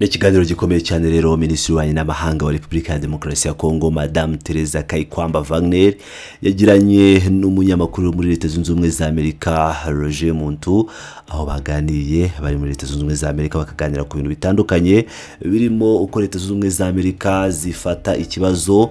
Ni ikiganiro gikomeye cyane rero. Minisitiri w'Ububanyi n'Amahanga wa Repubulika ya Demokarasi ya Kongo, Madamu Tereza Kayikwamba Wagner, yagiranye n'umunyamakuru muri Leta Zunze Ubumwe za Amerika, Roger Muntu, aho baganiriye bari muri Leta Zunze Ubumwe za Amerika, bakaganira ku bintu bitandukanye birimo uko Leta Zunze Ubumwe za Amerika zifata ikibazo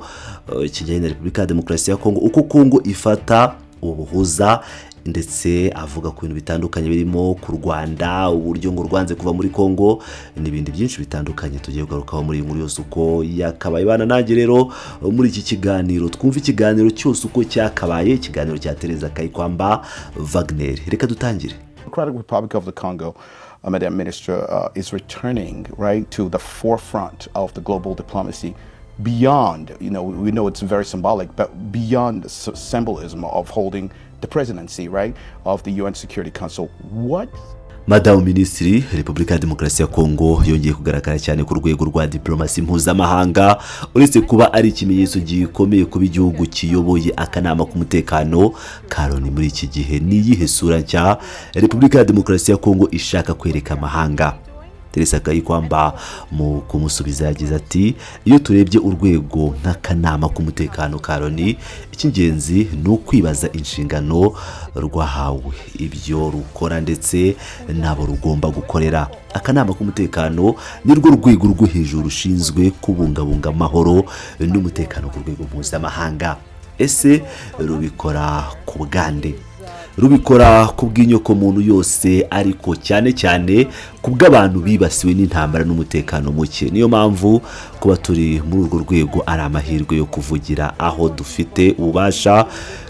kijyanye na Repubulika ya Demokarasi ya Kongo, uko Kongo ifata ubuhuza, ndetse avuga ku bintu bitandukanye birimo ku Rwanda, uburyo ngo rwanze kuva muri Kongo n'ibindi byinshi bitandukanye tugiye kugarukaho muri iyi nkuru yose uko yakabaye. Bana nanjye rero muri iki kiganiro, twumve ikiganiro cyose uko cyakabaye, ikiganiro cya Tereza Kayikwamba Wagner. Reka dutangire. Democratic Republic of the Congo, Madam Minister, is returning, right, to the forefront of the global diplomacy beyond, we know it's very symbolic, but beyond the symbolism of holding the presidency, right, of the UN Security Council. What Madamu Minisitiri, Repubulika ya Demokarasi ya Kongo yongeye kugaragara cyane ku rwego rwa diplomasi mpuzamahanga. Uretse kuba ari ikimenyetso gikomeye kuba igihugu kiyoboye akanama k'umutekano ka Loni muri iki gihe, ni iyihe sura nshya Repubulika ya Demokarasi ya Kongo ishaka kwereka amahanga? Teresa Kayikwamba mu kumusubiza yagize ati: "Iyo turebye urwego nk'akanama k'umutekano ka Loni, icy'ingenzi ni ukwibaza inshingano rwahawe, ibyo rukora ndetse n'abo rugomba gukorera. Akanama k'umutekano ni rwo rwego rwo hejuru rushinzwe kubungabunga amahoro n'umutekano ku rwego mpuzamahanga. Ese rubikora ku bwande? Rubikora ku bw'inyokomuntu yose, ariko cyane cyane ku bw'abantu bibasiwe n'intambara n'umutekano muke. Niyo mpamvu kuba turi muri urwo rwego ari amahirwe yo kuvugira aho dufite ububasha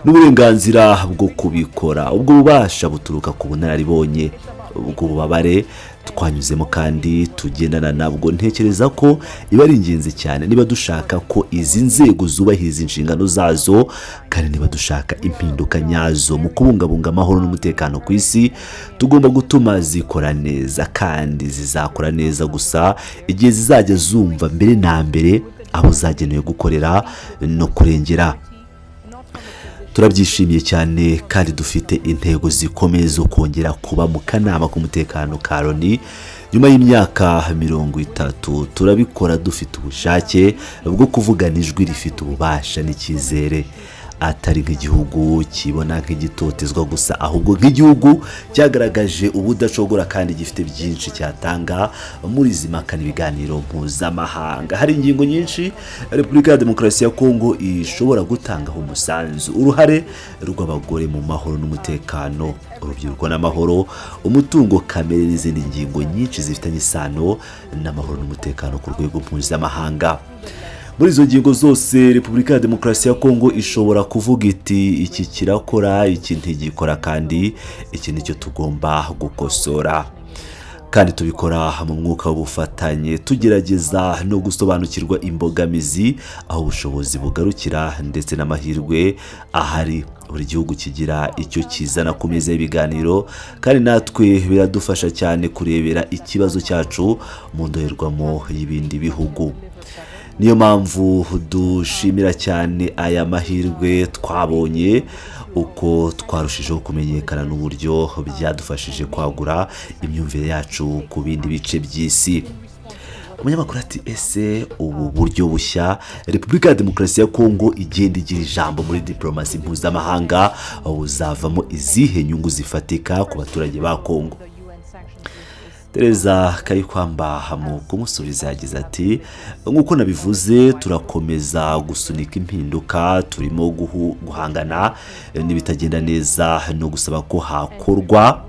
n'uburenganzira bwo kubikora. Ubwo bubasha buturuka ku bunararibonye bw'ububabare twanyuzemo kandi tugendana nabwo. Ntekereza ko iba ari ingenzi cyane niba dushaka ko izi nzego zubahiriza inshingano zazo, kandi niba dushaka impinduka nyazo mu kubungabunga amahoro n'umutekano ku isi, tugomba gutuma zikora neza, kandi zizakora neza gusa igihe zizajya zumva mbere na mbere abo zagenewe gukorera no kurengera. Turabyishimiye cyane kandi dufite intego zikomeye zo kongera kuba mu kanama k'umutekano ka Loni nyuma y'imyaka 30. Turabikora dufite ubushake bwo kuvugana ijwi rifite ububasha n'icyizere, atari nk'igihugu kibona nk'igitotezwa gusa, ahubwo nk'igihugu cyagaragaje ubudacogora kandi gifite byinshi cyatanga muri izi mpaka n'ibiganiro mpuzamahanga. Hari ingingo nyinshi Repubulika ya Demokarasi ya Kongo ishobora gutangaho umusanzu: uruhare rw'abagore mu mahoro n'umutekano, urubyiruko n'amahoro, umutungo kamere n'izindi ngingo nyinshi zifitanye isano n'amahoro n'umutekano ku rwego mpuzamahanga. Muri izo ngingo zose, Repubulika ya Demokarasi ya Kongo ishobora kuvuga iti: 'Iki kirakora, iki ntigikora, kandi iki nicyo tugomba gukosora.' Kandi tubikora mu mwuka w'ubufatanye, tugerageza no gusobanukirwa imbogamizi, aho ubushobozi bugarukira ndetse n'amahirwe ahari. Buri gihugu kigira icyo kizana ku meza y'ibiganiro, kandi natwe biradufasha cyane kurebera ikibazo cyacu mu ndorerwamo y'ibindi bihugu. Niyo mpamvu dushimira cyane aya mahirwe twabonye, uko twarushijeho kumenyekana n'uburyo byadufashije kwagura imyumvire yacu ku bindi bice by'isi." Umunyamakuru ati: "Ese ubu buryo bushya Repubulika ya Demokarasi ya Kongo igenda igira ijambo muri diporomasi mpuzamahanga buzavamo izihe nyungu zifatika ku baturage ba Kongo?" Tereza Kayikwamba mu kumusubiza yagize ati: "Nk'uko nabivuze, turakomeza gusunika impinduka. Turimo guhangana n'ibitagenda neza no gusaba ko hakorwa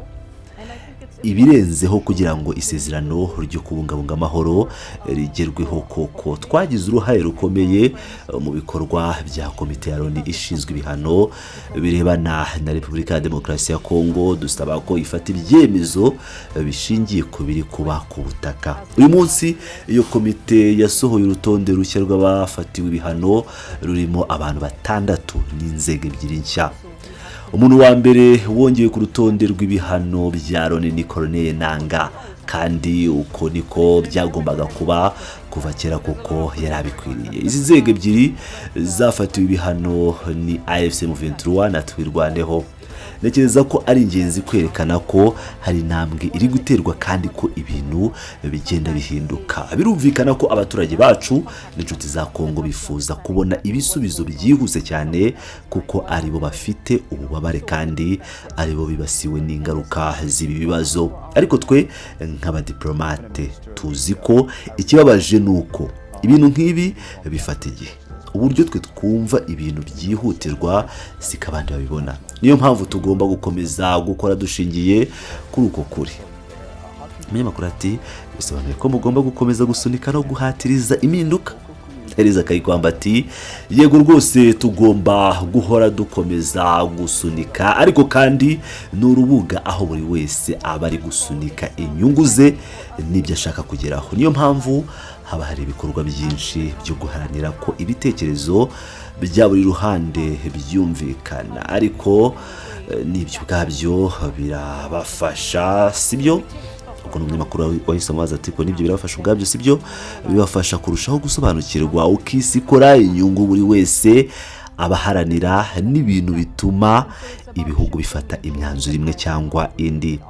ibirenzeho kugira ngo isezerano ryo kubungabunga amahoro rigerweho koko. Twagize uruhare rukomeye mu bikorwa bya komite ya Loni ishinzwe ibihano birebana na Repubulika ya Demokarasi ya Kongo, dusaba ko ifata ibyemezo bishingiye ku biri kuba ku butaka. Uyu munsi iyo komite yasohoye urutonde rushya rw'abafatiwe ibihano, rurimo abantu batandatu n'inzego ebyiri nshya. Umuntu wa mbere wongeye ku rutonde rw'ibihano bya Loni ni Corneille Nanga, kandi uko niko byagombaga kuba kuva kera kuko yari abikwiriye. Izi nzego ebyiri zafatiwe ibihano ni AFC M23 na Twirwaneho." Ntekereza ko ari ingenzi kwerekana ko hari intambwe iri guterwa kandi ko ibintu bigenda bihinduka. Birumvikana ko abaturage bacu n'inshuti za Kongo bifuza kubona ibisubizo byihuse cyane, kuko aribo bafite ububabare kandi aribo bibasiwe n'ingaruka z'ibi bibazo. Ariko twe nk'abadiplomate tuzi ko ikibabaje ni uko ibintu nk'ibi bifata igihe. Uburyo twe twumva ibintu byihutirwa siko abandi babibona. Niyo mpamvu tugomba gukomeza gukora dushingiye kuri uko kuri. Umunyamakuru ati: "Bisobanuye ko mugomba gukomeza gusunika no guhatiriza impinduka?" Tereza Kayikwamba ati: "Yego rwose, tugomba guhora dukomeza gusunika, ariko kandi ni urubuga aho buri wese aba ari gusunika inyungu ze n'ibyo ashaka kugeraho. Niyo mpamvu haba hari ibikorwa byinshi byo guharanira ko ibitekerezo bya buri ruhande byumvikana. Ariko n'ibyo ubwabyo birabafasha, sibyo?" Ubwo ni umunyamakuru wahise amubaza ati: "Ko nibyo birabafasha ubwabyo, sibyo? Bibafasha kurushaho gusobanukirwa uko isi ikora, inyungu buri wese abaharanira n'ibintu bituma ibihugu bifata imyanzuro imwe cyangwa indi."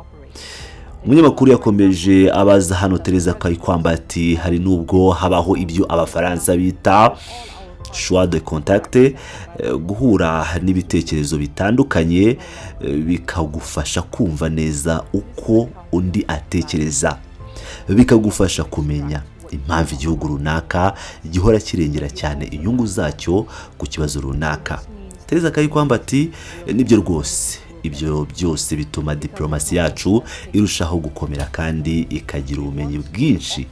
Umunyamakuru yakomeje abaza hano Tereza Kayikwamba ati: "Hari n'ubwo habaho ibyo Abafaransa bita choix de contact, guhura n'ibitekerezo bitandukanye, bikagufasha kumva neza uko undi atekereza, bikagufasha kumenya impamvu igihugu runaka gihora kirengera cyane inyungu zacyo ku kibazo runaka." Tereza Kayikwamba ati: "Nibyo rwose, ibyo byose bituma diplomasi yacu irushaho gukomera kandi ikagira ubumenyi bwinshi."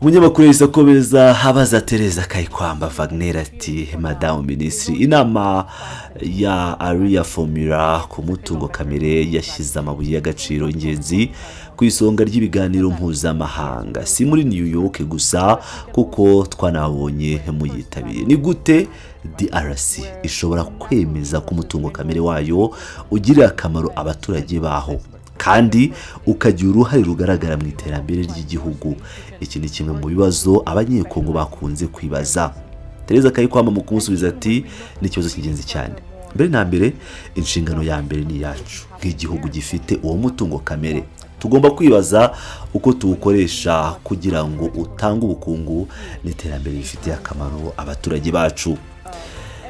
Umunyamakuru yahise akomeza abaza Tereza Kayikwamba Wagner ati: "Madamu Minisitiri, inama ya Arria Formula ku mutungo kamere yashyize amabuye y'agaciro ingenzi ku isonga ry'ibiganiro mpuzamahanga, si muri New York gusa kuko twanabonye muyitabiriye. Ni gute DRC ishobora kwemeza ko umutungo kamere wayo ugirira akamaro abaturage baho kandi ukagira uruhare rugaragara mu iterambere ry'igihugu? Iki ni kimwe mu bibazo Abanyekongo bakunze kwibaza." Tereza Kayikwamba mu kumusubiza ati: "Ni ikibazo cy'ingenzi cyane. Mbere na mbere, inshingano ya mbere ni iyacu nk'igihugu gifite uwo mutungo kamere. Tugomba kwibaza uko tuwukoresha kugira ngo utange ubukungu n'iterambere bifitiye akamaro abaturage bacu.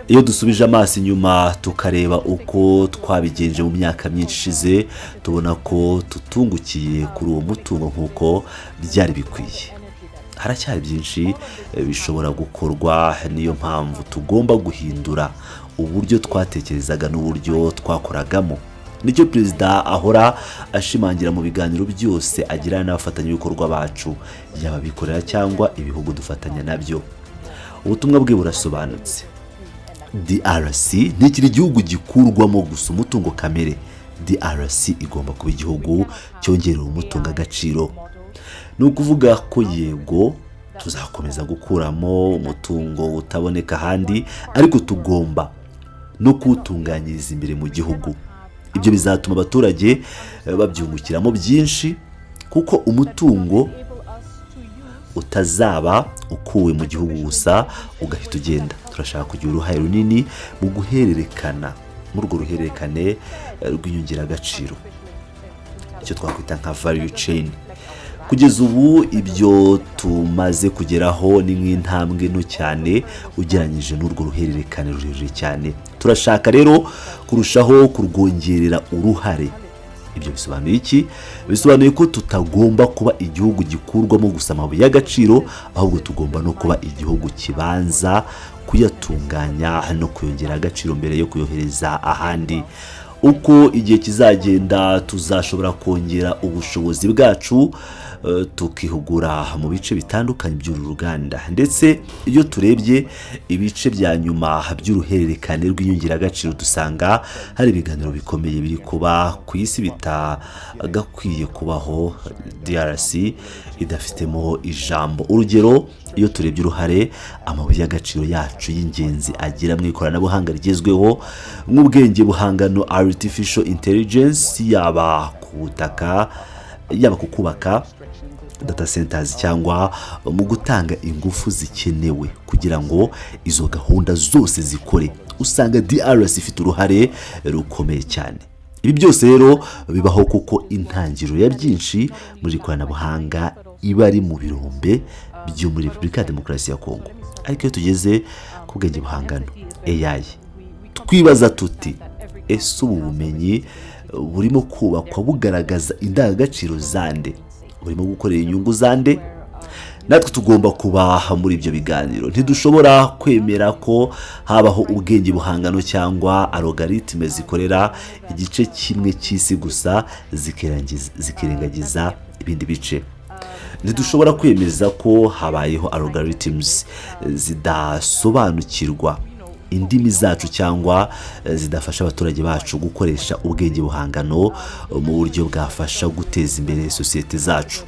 Iyo dusubije amaso inyuma tukareba uko twabigenje mu myaka myinshi ishize, tubona ko tutungukiye kuri uwo mutungo nk'uko byari bikwiye. Haracyari byinshi bishobora gukorwa. Niyo mpamvu tugomba guhindura uburyo twatekerezaga n'uburyo twakoragamo. Nicyo Perezida ahora ashimangira mu biganiro byose agirana n'abafatanyabikorwa bacu, yaba abikorera cyangwa ibihugu dufatanya nabyo. Ubutumwa bwe burasobanutse: DRC ntikiri igihugu gikurwamo gusa umutungo kamere. DRC igomba kuba igihugu cyongerera umutungo agaciro. Ni ukuvuga ko yego, tuzakomeza gukuramo umutungo utaboneka ahandi, ariko tugomba no kuwutunganyiriza imbere mu gihugu. Ibyo bizatuma abaturage babyungukiramo byinshi, kuko umutungo utazaba ukuwe mu gihugu gusa ugahita ugenda. Turashaka kugira uruhare runini mu guhererekana, muri urwo ruhererekane rw'inyongeragaciro, icyo twakwita nka value chain. Kugeza ubu ibyo tumaze kugeraho ni nk'intambwe nto cyane ugereranyije n'urwo ruhererekane rurerure cyane. Turashaka rero kurushaho kurwongerera uruhare. Ibyo bisobanuye iki? Bisobanuye ko tutagomba kuba igihugu gikurwamo gusa amabuye y'agaciro, ahubwo tugomba no kuba igihugu kibanza kuyatunganya no kuyongera agaciro mbere yo kuyohereza ahandi. Uko igihe kizagenda, tuzashobora kongera ubushobozi bwacu, tukihugura mu bice bitandukanye by'uru ruganda. Ndetse iyo turebye ibice bya nyuma by'uruhererekane rw'inyongeragaciro, dusanga hari ibiganiro bikomeye biri kuba ku isi bitagakwiye kubaho DRC idafitemo ijambo. Urugero, iyo turebye uruhare amabuye y'agaciro yacu y'ingenzi agira mu ikoranabuhanga rigezweho nk'ubwenge buhangano, artificial intelligence, yaba ku butaka Yaba ku kubaka data centers cyangwa mu gutanga ingufu zikenewe kugira ngo izo gahunda zose zikore, usanga DRC ifite uruhare rukomeye cyane. Ibi byose rero bibaho kuko intangiriro ya byinshi muri ikoranabuhanga iba ari mu birombe byo muri Repubulika ya Demokarasi ya Kongo. Ariko iyo tugeze ku bwenge buhangano, AI, twibaza tuti: "Ese ubu bumenyi burimo kubakwa bugaragaza indangagaciro zande? Burimo gukorera inyungu zande?" Natwe tugomba kuba muri ibyo biganiro. Ntidushobora kwemera ko habaho ubwenge buhangano cyangwa algorithme zikorera igice kimwe cy'isi gusa, zikirengagiza ibindi bice. Ntidushobora kwemeza ko habayeho algorithms zidasobanukirwa indimi zacu cyangwa zidafasha abaturage bacu gukoresha ubwenge buhangano mu buryo bwafasha guteza imbere sosiyete zacu.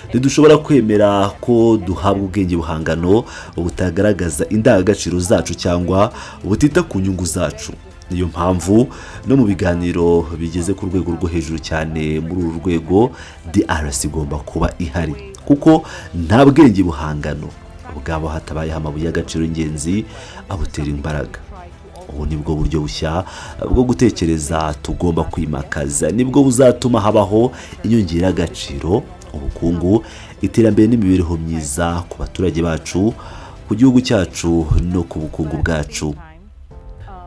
Ntidushobora kwemera ko duhabwa ubwenge buhangano butagaragaza indangagaciro zacu cyangwa butita ku nyungu zacu. Niyo mpamvu no mu biganiro bigeze ku rwego rwo hejuru cyane muri uru rwego, DRC igomba kuba ihari, kuko nta bwenge buhangano bwaba hatabayeho amabuye y'agaciro y'ingenzi abutera imbaraga. Ubu ni bwo buryo bushya bwo gutekereza tugomba kwimakaza. Nibwo buzatuma habaho inyongeragaciro, ubukungu, iterambere n'imibereho myiza ku baturage bacu, ku gihugu cyacu no ku bukungu bwacu.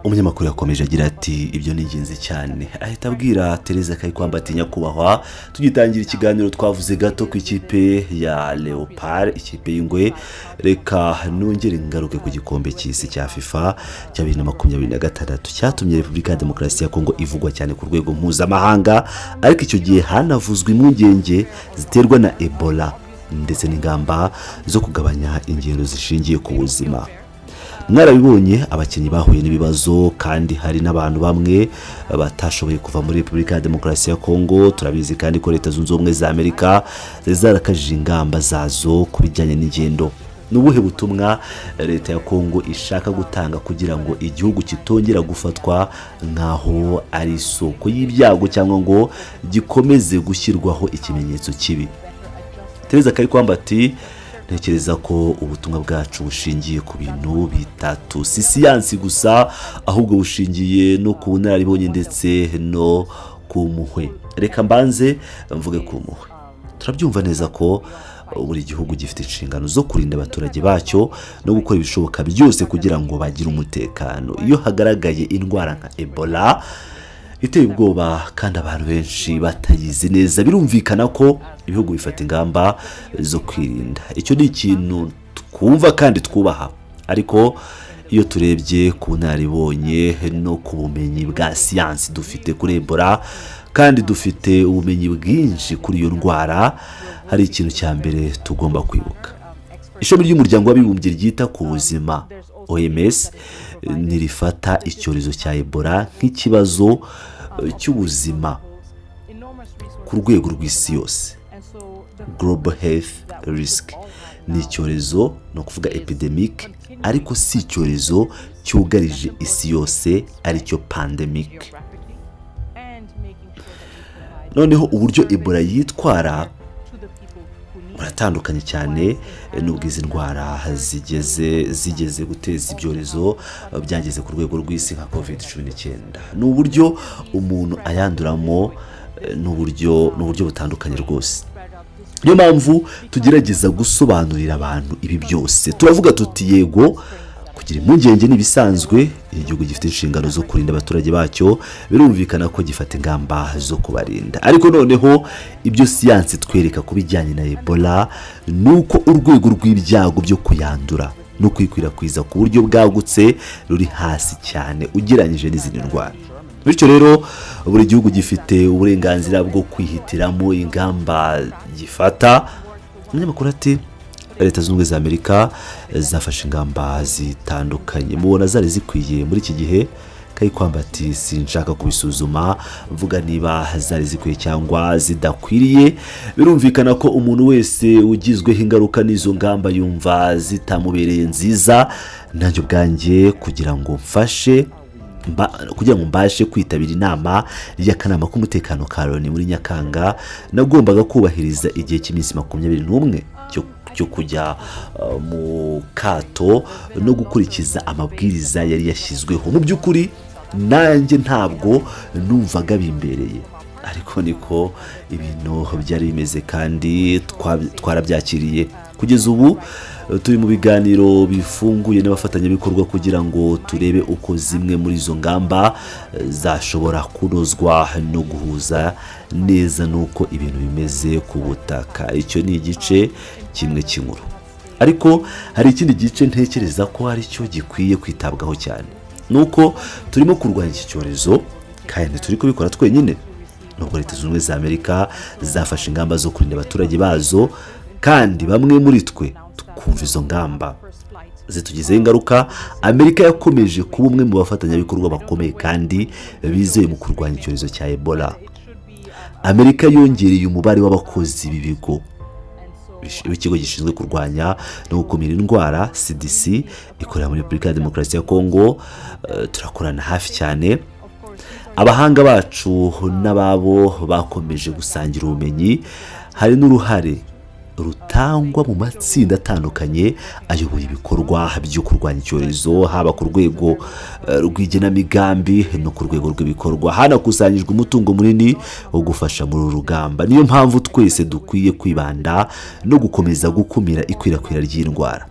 Umunyamakuru yakomeje agira ati: "Ibyo ni ingenzi cyane." Ahita abwira Tereza Kayikwamba ati: "Nyakubahwa, tugitangira ikiganiro twavuze gato ku ikipe ya Leopard, ikipe y'ingwe. Reka nongere ngaruke ku gikombe cy'isi cya FIFA cya 2026 cyatumye Repubulika ya Demokarasi ya Kongo ivugwa cyane ku rwego mpuzamahanga. Ariko icyo gihe hanavuzwe impungenge ziterwa na Ebola ndetse n'ingamba zo kugabanya ingendo zishingiye ku buzima. Mwarabibonye, abakinnyi bahuye n'ibibazo kandi hari n'abantu bamwe batashoboye kuva muri Repubulika ya Demokarasi ya Kongo. Turabizi kandi ko Leta Zunze Ubumwe za Amerika zari zarakajije ingamba zazo ku bijyanye n'ingendo. Ni ubuhe butumwa leta ya Kongo ishaka gutanga kugira ngo igihugu kitongera gufatwa nk'aho ari isoko y'ibyago cyangwa ngo gikomeze gushyirwaho ikimenyetso kibi?" Tereza Kayikwamba ati: "Ntekereza ko ubutumwa bwacu bushingiye ku bintu bitatu. Si siyansi gusa, ahubwo bushingiye no ku bunararibonye ndetse no ku mpuhwe. Reka mbanze mvuge ku mpuhwe. Turabyumva neza ko buri gihugu gifite inshingano zo kurinda abaturage bacyo no gukora ibishoboka byose kugira ngo bagire umutekano. Iyo hagaragaye indwara nka Ebola iteye ubwoba kandi abantu benshi batayizi neza, birumvikana ko ibihugu bifata ingamba zo kwirinda. Icyo ni ikintu twumva kandi twubaha. Ariko iyo turebye ku bunararibonye no ku bumenyi bwa siyansi dufite kuri Ebola, kandi dufite ubumenyi bwinshi kuri iyo ndwara, hari ikintu cya mbere tugomba kwibuka: Ishami ry'Umuryango w'Abibumbye ryita ku buzima, OMS, ntirifata icyorezo cya Ebola nk'ikibazo cy'ubuzima ku rwego rw'isi yose, global health risk. Ni icyorezo, ni ukuvuga epidemic, ariko si icyorezo cyugarije isi yose, aricyo pandemic. Noneho uburyo Ebola yitwara buratandukanye cyane n'ubwo izi ndwara zigeze guteza ibyorezo byageze ku rwego rw'isi nka COVID-19. Ni uburyo umuntu ayanduramo, ni uburyo butandukanye rwose. Niyo mpamvu tugerageza gusobanurira abantu ibi byose. Turavuga tuti: 'Yego, kugira impungenge ni ibisanzwe. Iyo igihugu gifite inshingano zo kurinda abaturage bacyo, birumvikana ko gifata ingamba zo kubarinda. Ariko noneho ibyo siyansi twereka ku bijyanye na Ebola ni uko urwego rw'ibyago byo kuyandura no kuyikwirakwiza ku buryo bwagutse ruri hasi cyane ugereranyije n'izindi ndwara. Bityo rero buri gihugu gifite uburenganzira bwo kwihitiramo ingamba gifata.'" Umunyamakuru ati: "Leta Zunze Ubumwe za Amerika zafashe ingamba zitandukanye, mubona zari zikwiye muri iki gihe?" Kayikwamba ati: "Sinshaka kubisuzuma mvuga niba zari zikwiye cyangwa zidakwiriye. Birumvikana ko umuntu wese ugizweho ingaruka n'izo ngamba yumva zitamubereye nziza. Nanjye ubwanjye, kugira ngo mfashe Kugira ngo mbashe kwitabira inama y'akanama k'umutekano ka Loni muri Nyakanga, nagombaga kubahiriza igihe cy'iminsi 21 cyo kujya mu kato no gukurikiza amabwiriza yari yashyizweho. Mu by'ukuri nanjye ntabwo numvaga bimbereye, ariko niko ibintu byari bimeze kandi twarabyakiriye. Kugeza ubu turi mu biganiro bifunguye n'abafatanyabikorwa kugira ngo turebe uko zimwe muri izo ngamba zashobora kunozwa no guhuza neza n'uko ibintu bimeze ku butaka. Icyo ni igice kimwe cy'inkuru, ariko hari ikindi gice ntekereza ko ari cyo gikwiye kwitabwaho cyane, ni uko turimo kurwanya iki cyorezo kandi ntituri kubikora twenyine. Nubwo Leta Zunze Ubumwe za Amerika zafashe ingamba zo kurinda abaturage bazo, kandi bamwe muri twe twumva izo ngamba zitugizeho ingaruka, Amerika yakomeje kuba umwe mu bafatanyabikorwa bakomeye kandi bizewe mu kurwanya icyorezo cya Ebola. Amerika yongereye umubare w'abakozi b'ibigo b'ikigo gishinzwe kurwanya no gukumira indwara, CDC, ikorera muri Repubulika ya Demokarasi ya Kongo. Turakorana hafi cyane. Abahanga bacu n'ababo bakomeje gusangira ubumenyi. Hari n'uruhare rutangwa mu matsinda atandukanye ayoboye ibikorwa byo kurwanya icyorezo, haba ku rwego rw'igenamigambi no ku rwego rw'ibikorwa. Hanakusanyijwe umutungo munini wo gufasha muri uru rugamba. Niyo mpamvu twese dukwiye kwibanda no gukomeza gukumira ikwirakwira ry'indwara.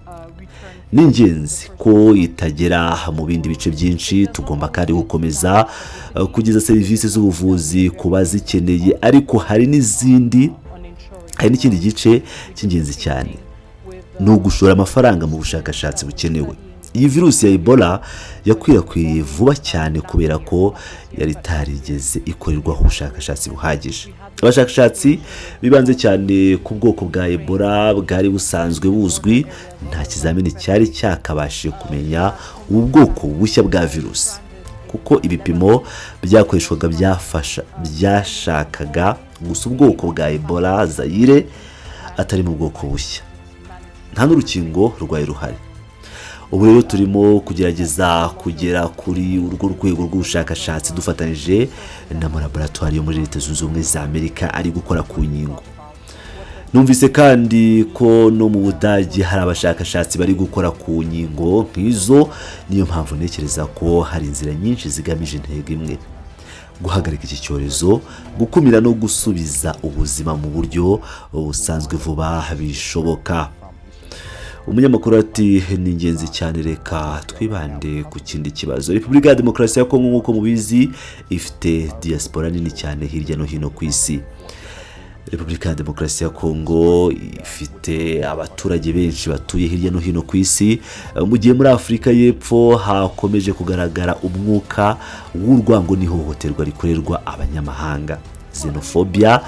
Ni ingenzi ko itagera mu bindi bice byinshi. Tugomba kandi gukomeza kugeza serivisi z'ubuvuzi ku bazikeneye. Ariko hari n'ikindi gice cy'ingenzi cyane, ni ugushora amafaranga mu bushakashatsi bukenewe. Iyi virusi ya Ebola yakwirakwiriye vuba cyane kubera ko yari itarigeze ikorerwaho ubushakashatsi buhagije. Abashakashatsi bibanze cyane ku bwoko bwa Ebola bwari busanzwe buzwi. Nta kizamini cyari cyakabashije kumenya ubu bwoko bushya bwa virusi, kuko ibipimo byakoreshwaga byashakaga gusa ubwoko bwa Ebola Zayire, atari mu bwoko bushya. Nta n'urukingo rwari ruhari. Ubu rero turimo kugerageza kugera kuri urwo rwego rw'ubushakashatsi dufatanyije n'amalaboratwari yo muri Leta Zunze Ubumwe za Amerika ari gukora ku nkingo. Numvise kandi ko no mu Budage hari abashakashatsi bari gukora ku nkingo nk'izo. Niyo mpamvu ntekereza ko hari inzira nyinshi zigamije intego imwe: guhagarika iki cyorezo, gukumira no gusubiza ubuzima mu buryo busanzwe vuba bishoboka. Umunyamakuru ati: "Ni ingenzi cyane. Reka twibande ku kindi kibazo. Repubulika ya Demokarasi ya Kongo, nk'uko mubizi, ifite diaspora nini cyane hirya no hino ku isi. Repubulika ya Demokarasi ya Kongo ifite abaturage benshi batuye hirya no hino ku isi. Mu gihe muri Afurika y'Epfo hakomeje kugaragara umwuka w'urwango n'ihohoterwa rikorerwa abanyamahanga, xenophobia,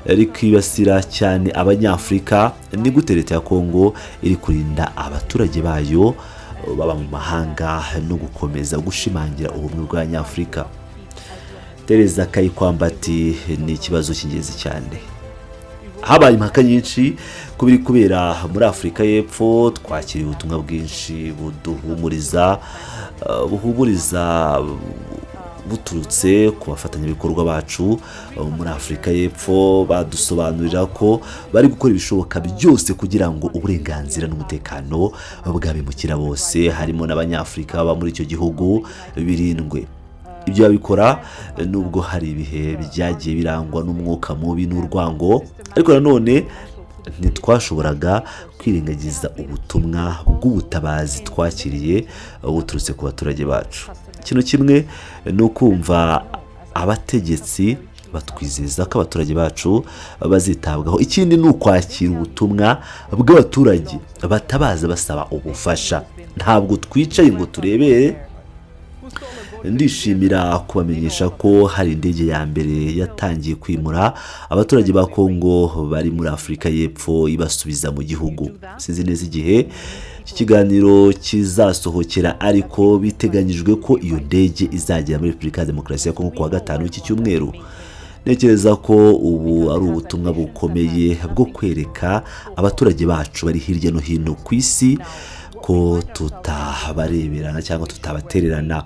rikibasira cyane Abanyafurika, ni gute leta ya Kongo iri kurinda abaturage bayo baba mu mahanga no gukomeza gushimangira ubumwe bw'Abanyafurika?" Tereza Kayikwamba ati: "Ni ikibazo cy'ingenzi cyane. Habaye impaka nyinshi ku biri kubera muri Afurika y'Epfo. Twakiriye ubutumwa bwinshi buduhumuriza, buhumuriza buturutse ku bafatanyabikorwa bacu muri Afurika y'Epfo, badusobanurira ko bari gukora ibishoboka byose kugira ngo uburenganzira n'umutekano bw'abimukira bose, harimo n'Abanyafurika baba muri icyo gihugu, birindwe. Ibyo babikora nubwo hari ibihe byagiye birangwa n'umwuka mubi n'urwango. Ariko nanone ntitwashoboraga kwirengagiza ubutumwa bw'ubutabazi twakiriye buturutse ku baturage bacu. Ikintu kimwe ni ukumva abategetsi batwizeza ko abaturage bacu bazitabwaho, ikindi ni ukwakira ubutumwa bw'abaturage batabaza basaba ubufasha. Ntabwo twicaye ngo turebere. Ndishimira kubamenyesha ko hari indege ya mbere yatangiye kwimura abaturage ba Kongo bari muri Afurika y'Epfo ibasubiza mu gihugu. Sinzi neza igihe iki kiganiro kizasohokera, ariko biteganyijwe ko iyo ndege izagera muri Repubulika ya Demokarasi ya Kongo kuwa gatanu w'iki cyumweru. Ntekereza ko ubu ari ubutumwa bukomeye bwo kwereka abaturage bacu bari hirya no hino ku isi ko tutabareberana cyangwa tutabatererana."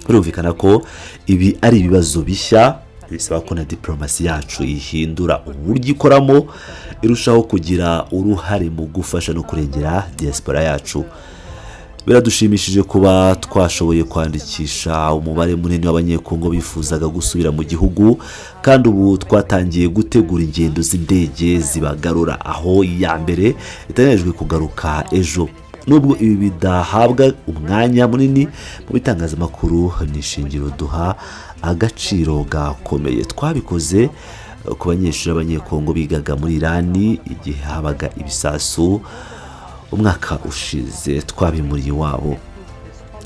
Birumvikana ko ibi ari ibibazo bishya bisaba ko na diporomasi yacu ihindura uburyo ikoramo, irushaho kugira uruhare mu gufasha no kurengera diaspora yacu. Biradushimishije kuba twashoboye kwandikisha umubare munini w'Abanyekongo bifuzaga gusubira mu gihugu, kandi ubu twatangiye gutegura ingendo z'indege zibagarura, aho iya mbere iteganyijwe kugaruka ejo. Nubwo ibi bidahabwa umwanya munini mu bitangazamakuru, ni ishingiro duha agaciro gakomeye. Twabikoze ku banyeshuri b'Abanyekongo bigaga muri Irani igihe habaga ibisasu umwaka ushize, twabimuriye iwabo.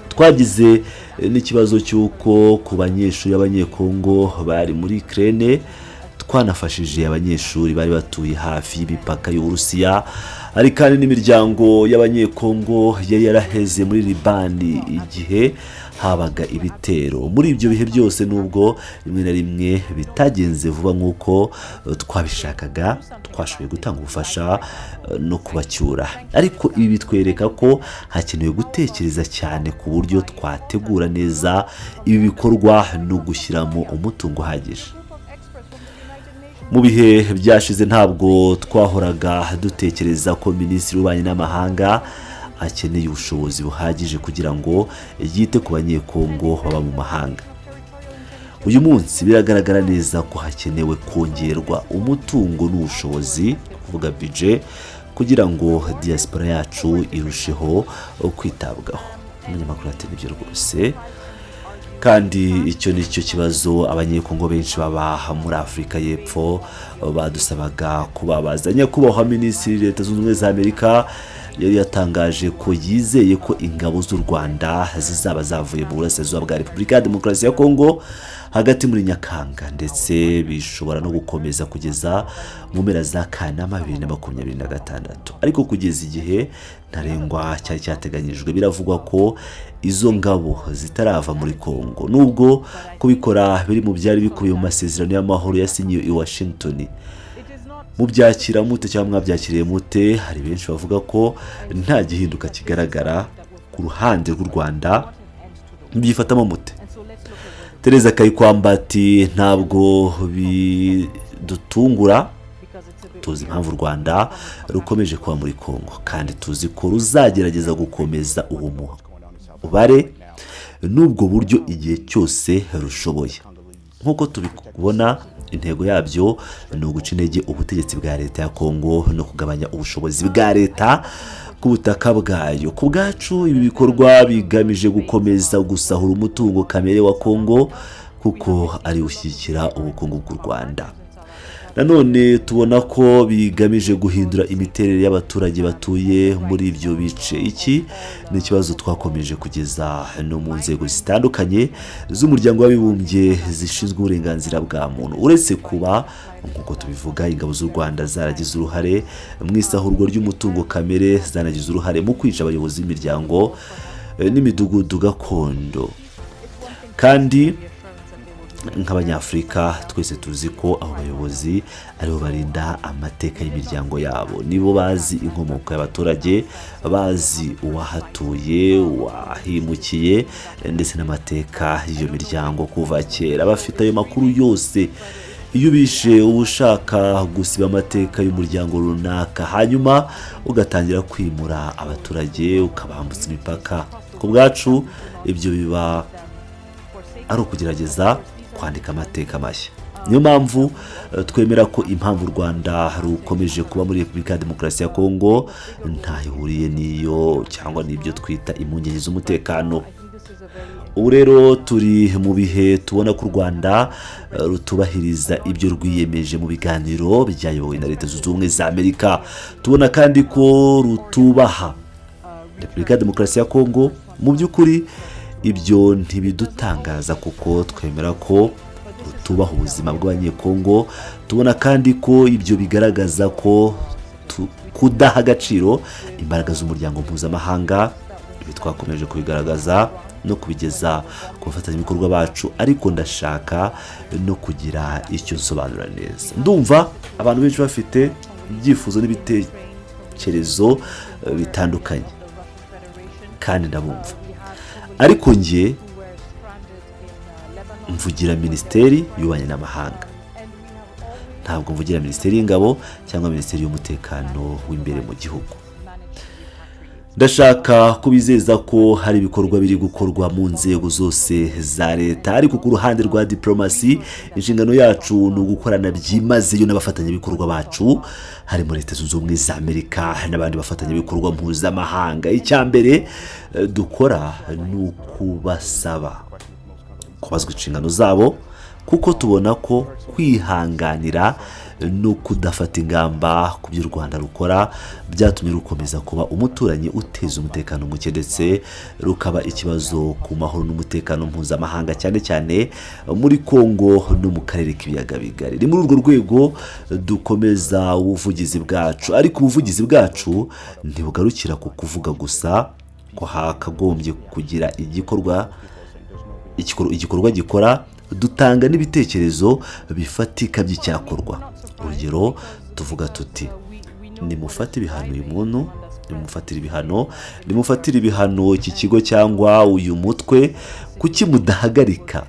Twagize n'ikibazo cy'uko ku banyeshuri b'Abanyekongo bari muri Ukraine. Twanafashije abanyeshuri bari batuye hafi y'imipaka y'Uburusiya. Hari kandi n'imiryango y'Abanyekongo yari yaraheze muri Libani igihe habaga ibitero. Muri ibyo bihe byose, nubwo rimwe na rimwe bitagenze vuba nk'uko twabishakaga, twashoboye gutanga ubufasha no kubacyura. Ariko ibi bitwereka ko hakenewe gutekereza cyane ku buryo twategura neza ibi bikorwa no gushyiramo umutungo uhagije. Mu bihe byashize, ntabwo twahoraga dutekereza ko minisitiri w'ububanyi n'amahanga akeneye ubushobozi buhagije kugira ngo yite ku Banyekongo baba mu mahanga. Uyu munsi biragaragara neza ko hakenewe kongerwa umutungo n'ubushobozi, kuvuga budget, kugira ngo diaspora yacu irusheho kwitabwaho. Umunyamakuru ati: "Nibyo rwose, kandi icyo ni cyo kibazo Abanyekongo benshi baba muri Afurika y'Epfo badusabaga kubabaza." Nyakubahwa Minisitiri, Leta Zunze Ubumwe za Amerika yari yatangaje ko yizeye ko ingabo z'u Rwanda zizaba zavuye mu burasirazuba bwa Repubulika ya Demokarasi ya Kongo hagati muri Nyakanga, ndetse bishobora no gukomeza kugeza mu mpera za Kanama 2026. Ariko kugeza igihe ntarengwa cyari cyateganyijwe, biravugwa ko izo ngabo zitarava muri Kongo, nubwo kubikora biri mu byari bikubiye mu masezerano y'amahoro yasinyiwe i Washington. Mubyakira mute cyangwa mwabyakiriye mute? Hari benshi bavuga ko nta gihinduka kigaragara ku ruhande rw'u Rwanda. Mubyifatamo mute? Tereza Kayikwamba ati: "Ntabwo bidutungura. Tuzi impamvu u Rwanda rukomeje kuba muri Kongo, kandi tuzi ko ruzagerageza gukomeza uwo mubare n'ubwo buryo igihe cyose rushoboye. Nk'uko tubibona, intego yabyo ni uguca intege ubutegetsi bwa leta ya Kongo no kugabanya ubushobozi bwa leta ku butaka bwayo. Ku bwacu, ibi bikorwa bigamije gukomeza gusahura umutungo kamere wa Kongo, kuko ari ushyigikira ubukungu bw'u Rwanda. Nanone tubona ko bigamije guhindura imiterere y'abaturage batuye muri ibyo bice. Iki ni ikibazo twakomeje kugeza no mu nzego zitandukanye z'Umuryango w'Abibumbye zishinzwe uburenganzira bwa muntu. Uretse kuba, nk'uko tubivuga, ingabo z'u Rwanda zaragize uruhare mu isahurwa ry'umutungo kamere, zanagize uruhare mu kwica abayobozi b'imiryango n'imidugudu gakondo. Kandi nk'Abanyafurika twese tuzi ko abo bayobozi aribo barinda amateka y'imiryango yabo, nibo bazi inkomoko y'abaturage, bazi uwahatuye, uwahimukiye, ndetse n'amateka y'iyo miryango kuva kera. Bafite ayo makuru yose. Iyo ubishe, uba ushaka gusiba amateka y'umuryango runaka, hanyuma ugatangira kwimura abaturage, ukabambutsa imipaka. Ku bwacu, ibyo biba ari ukugerageza kwandika amateka mashya. Niyo mpamvu twemera ko impamvu u Rwanda rukomeje kuba muri Repubulika ya Demokarasi ya Kongo ntaho ihuriye n'iyo cyangwa n'ibyo twita impungenge z'umutekano. Ubu rero turi mu bihe tubona ko u Rwanda rutubahiriza ibyo rwiyemeje mu biganiro byayobowe na Leta Zunze Ubumwe za Amerika. Tubona kandi ko rutubaha Repubulika ya Demokarasi ya Kongo. Mu by'ukuri, ibyo ntibidutangaza, kuko twemera ko rutubaha ubuzima bw'Abanyekongo. Tubona kandi ko ibyo bigaragaza ko kudaha agaciro imbaraga z'umuryango mpuzamahanga. Ibi twakomeje kubigaragaza no kubigeza ku bafatanyabikorwa bacu. Ariko ndashaka no kugira icyo nsobanura neza. Ndumva abantu benshi bafite ibyifuzo n'ibitekerezo bitandukanye, kandi ndabumva, ariko njye Mvugira Minisiteri y'Ububanyi n'Amahanga, ntabwo mvugira Minisiteri y'Ingabo cyangwa Minisiteri y'Umutekano w'imbere mu gihugu. Ndashaka kubizeza ko hari ibikorwa biri gukorwa mu nzego zose za leta, ariko ku ruhande rwa diporomasi, inshingano yacu ni ugukorana byimazeyo n'abafatanyabikorwa bacu, harimo Leta Zunze Ubumwe za Amerika n'abandi bafatanyabikorwa mpuzamahanga. Icya mbere dukora ni ukubasaba kubazwa inshingano zabo, kuko tubona ko kwihanganira no kudafata ingamba ku byo u Rwanda rukora byatumye rukomeza kuba umuturanyi uteza umutekano muke, ndetse rukaba ikibazo ku mahoro n'umutekano mpuzamahanga, cyane cyane muri Kongo no mu karere k'Ibiyaga Bigari. Ni muri urwo rwego dukomeza ubuvugizi bwacu, ariko ubuvugizi bwacu ntibugarukira ku kuvuga gusa ko hakagombye kugira igikorwa gikora. Dutanga n'ibitekerezo bifatika by'icyakorwa. Urugero, tuvuga tuti: "Nimufate ibihano uyu muntu, nimufatire ibihano iki kigo cyangwa uyu mutwe. Kuki mudahagarika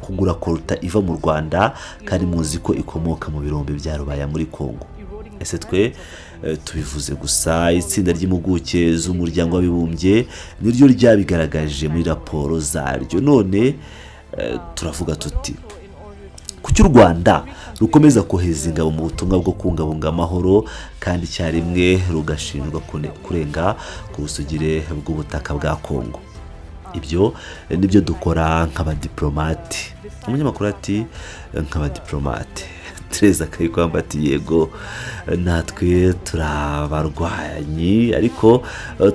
kugura coltan iva mu Rwanda kandi muzi ko ikomoka mu birombe bya Rubaya muri Kongo?" Ese twe tubivuze gusa? Itsinda ry'impuguke z'Umuryango w'Abibumbye niryo ryabigaragaje muri raporo zaryo. None turavuga tuti: "Kuki u Rwanda rukomeza kohereza ingabo mu butumwa bwo kubungabunga amahoro kandi icyarimwe rugashinjwa kurenga ku busugire bw'ubutaka bwa Kongo?" Ibyo nibyo dukora nk'abadiplomate. Umunyamakuru ati: "Nk'abadiplomate?" Tereza Kayikwamba ati: "Yego, natwe turi abarwanyi, ariko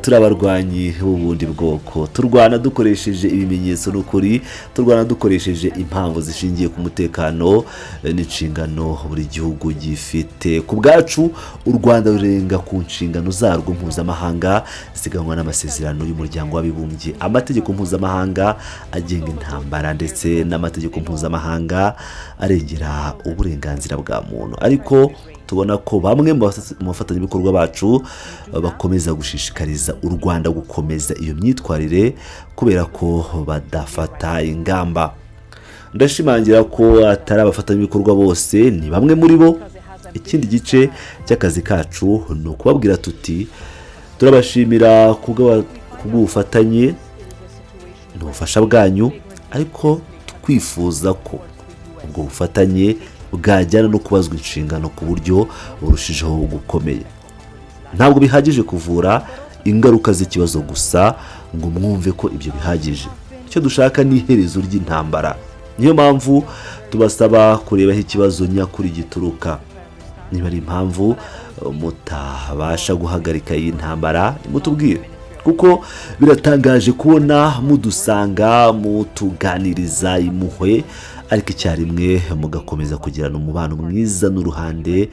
turi abarwanyi b'ubundi bwoko. Turwana dukoresheje ibimenyetso n'ukuri, turwana dukoresheje impamvu zishingiye ku mutekano n'inshingano buri gihugu gifite. Ku bwacu, u Rwanda rurenga ku nshingano zarwo mpuzamahanga ziteganywa n'amasezerano y'Umuryango w'Abibumbye, amategeko mpuzamahanga agenga intambara ndetse n'amategeko mpuzamahanga arengera uburenganzira bwa muntu. Ariko tubona ko bamwe mu bafatanyabikorwa bacu bakomeza gushishikariza u Rwanda gukomeza iyo myitwarire kubera ko badafata ingamba. Ndashimangira ko atari abafatanyabikorwa bose, ni bamwe muri bo. Ikindi gice cy'akazi kacu ni ukubabwira tuti: 'Turabashimira kubw'ubufatanye n'ubufasha bwanyu, ariko twifuza ko ubwo bufatanye bwajyana no kubazwa inshingano ku buryo burushijeho gukomeye.' Ntabwo bihagije kuvura ingaruka z'ikibazo gusa ngo mwumve ko ibyo bihagije. Icyo dushaka ni iherezo ry'intambara. Niyo mpamvu tubasaba kureba aho ikibazo nyakuri gituruka. Niba ari impamvu mutabasha guhagarika iyi ntambara, mutubwire, kuko biratangaje kubona mudusanga, mutuganiriza impuhwe, ariko icyarimwe mugakomeza kugirana umubano mwiza n'uruhande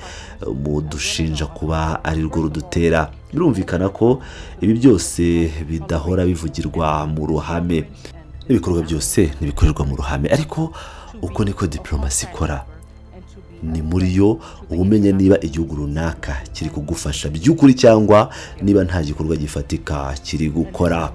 mudushinja kuba ari rwo rudutera. Birumvikana ko ibi byose bidahora bivugirwa mu ruhame, ibikorwa byose ntibikorerwa mu ruhame, ariko uko niko diporomasi ikora. Ni muri yo uba umenya niba igihugu runaka kiri kugufasha by'ukuri cyangwa niba nta gikorwa gifatika kiri gukora."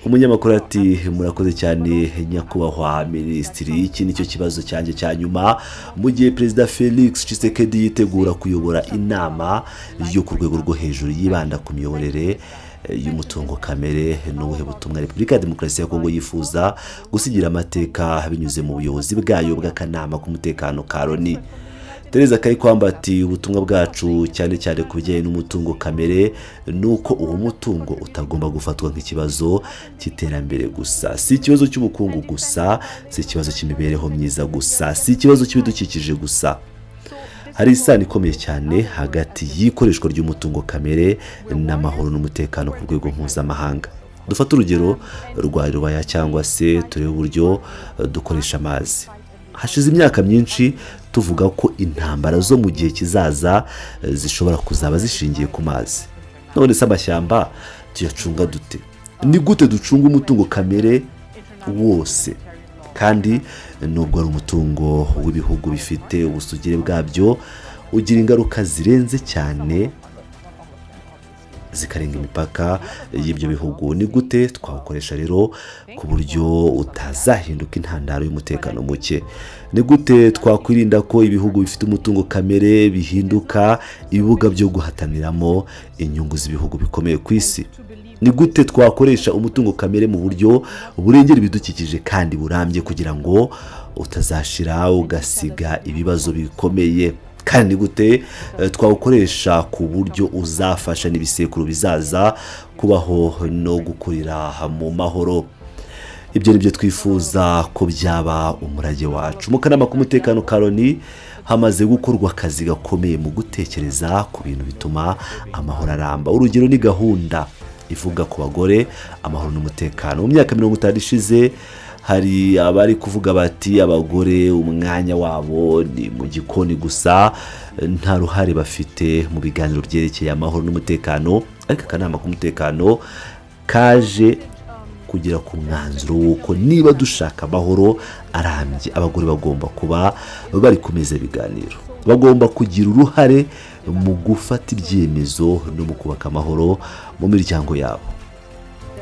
Umunyamakuru ati: "Murakoze cyane, nyakubahwa minisitiri. Iki nicyo kibazo cyanjye cya nyuma. Mu gihe Perezida Felix Tshisekedi yitegura kuyobora inama yo ku rwego rwo hejuru yibanda ku miyoborere y'umutungo kamere, n'ubuhe butumwa Repubulika ya Demokarasi ya Kongo yifuza gusigira amateka binyuze mu buyobozi bwayo bw'akanama k'umutekano ka Loni?" Tereza Kayikwamba ati: "Ubutumwa bwacu, cyane cyane ku bijyanye n'umutungo kamere, ni uko uwo mutungo utagomba gufatwa nk'ikibazo cy'iterambere gusa. Si ikibazo cy'ubukungu gusa, si ikibazo cy'imibereho myiza gusa, si ikibazo cy'ibidukikije gusa. Hari isano ikomeye cyane hagati y'ikoreshwa ry'umutungo kamere n'amahoro n'umutekano ku rwego mpuzamahanga. Dufate urugero rwa Rubaya, cyangwa se turebe uburyo dukoresha amazi. Hashize imyaka myinshi tuvuga ko intambara zo mu gihe kizaza zishobora kuzaba zishingiye ku mazi. None se amashyamba tuyacunga dute? Ni gute ducunga umutungo kamere wose, kandi nubwo ari umutungo w'ibihugu bifite ubusugire bwabyo, ugira ingaruka zirenze cyane?" Zikarenga imipaka y'ibyo bihugu. Ni gute twawukoresha rero ku buryo utazahinduka intandaro y'umutekano muke? Ni gute twakwirinda ko ibihugu bifite umutungo kamere bihinduka ibibuga byo guhataniramo inyungu z'ibihugu bikomeye ku isi? Ni gute twakoresha umutungo kamere mu buryo burengera ibidukikije kandi burambye, kugira ngo utazashira ugasiga ibibazo bikomeye? Kandi ni gute twawukoresha ku buryo uzafasha n'ibisekuru bizaza kubaho no gukurira mu mahoro? Ibyo ni byo twifuza ko byaba umurage wacu. Mu kanama k'umutekano ka Loni hamaze gukorwa akazi gakomeye mu gutekereza ku bintu bituma amahoro aramba. Urugero ni gahunda ivuga ku bagore, amahoro n'umutekano. Mu myaka 50 ishize hari abari kuvuga bati: "Abagore umwanya wabo ni mu gikoni gusa, nta ruhare bafite mu biganiro byerekeye amahoro n'umutekano." Ariko akanama k'umutekano kaje kugera ku mwanzuro w'uko niba dushaka amahoro arambye, abagore bagomba kuba bari ku meza ibiganiro, bagomba kugira uruhare mu gufata ibyemezo no mu kubaka amahoro mu miryango yabo.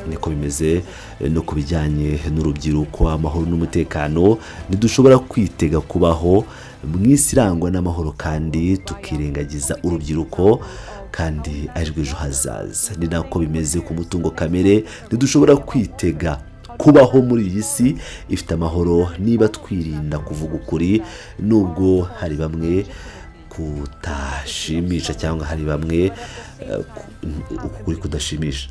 Niko bimeze no ku bijyanye n'urubyiruko, amahoro n'umutekano. Ntidushobora kwitega kubaho mu isi irangwa n'amahoro kandi tukirengagiza urubyiruko, kandi arirwo ejo hazaza. Ni nako bimeze ku mutungo kamere. Ntidushobora kwitega kubaho muri iyi si ifite amahoro niba twirinda kuvuga ukuri, nubwo hari bamwe kutashimisha cyangwa hari bamwe uku kuri kudashimisha.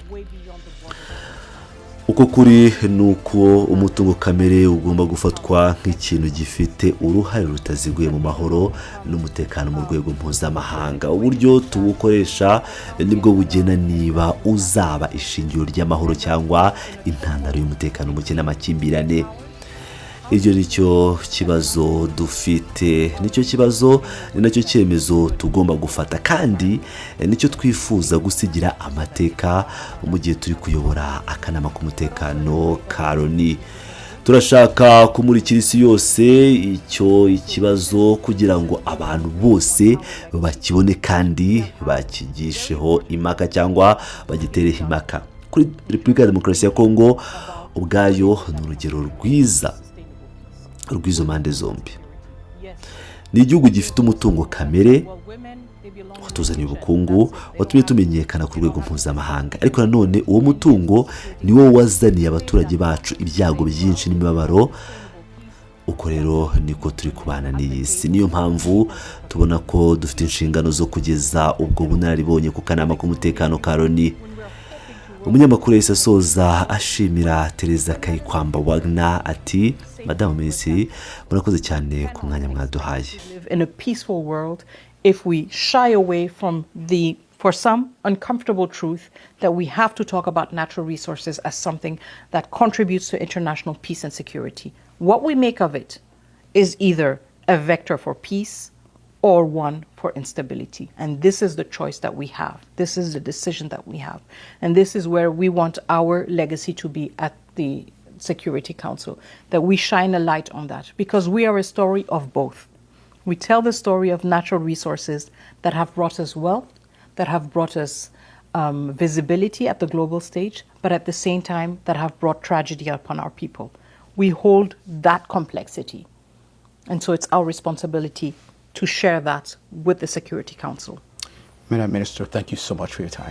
Uko kuri ni uko umutungo kamere ugomba gufatwa nk'ikintu gifite uruhare rutaziguye mu mahoro n'umutekano mu rwego mpuzamahanga. Uburyo tuwukoresha nibwo bugena niba uzaba ishingiro ry'amahoro cyangwa intandaro y'umutekano muke n'amakimbirane. Ibyo ni cyo kibazo dufite, nicyo kibazo, ni nacyo cyemezo tugomba gufata, kandi nicyo twifuza gusigira amateka mu gihe turi kuyobora akanama k'umutekano ka Loni. Turashaka kumurikira isi yose icyo ikibazo, kugira ngo abantu bose bakibone kandi bakigisheho impaka cyangwa bagitereho impaka. Kuri Repubulika ya Demokarasi ya Kongo ubwayo ni urugero rwiza rw'izo mpande zombi. Ni igihugu gifite umutungo kamere watuzaniye ubukungu, watumye tumenyekana ku rwego mpuzamahanga, ariko nanone uwo mutungo ni wo wazaniye abaturage bacu ibyago byinshi n'imibabaro. Uko rero niko turi kubana n'iyi si. Niyo mpamvu tubona ko dufite inshingano zo kugeza ubwo bunararibonye ku kanama k'umutekano ka Loni. Umunyamakuru yahise asoza ashimira Tereza Kayikwamba Wagner, ati: "Madamu Minisitiri, murakoze cyane ku mwanya mwaduhaye." Live in a peaceful world if we shy away from the, for some, uncomfortable truth that we have to talk about natural resources as something that contributes to international peace and security. What we make of it is either a vector for peace or one for instability. And this is the choice that we have. This is the decision that we have. And this is where we want our legacy to be at the Security Council, that we shine a light on that, because we are a story of both. We tell the story of natural resources that have brought us wealth, that have brought us visibility at the global stage, but at the same time that have brought tragedy upon our people. We hold that complexity. And so it's our responsibility to share that with the Security Council. Madam Minister, thank you so much for your time.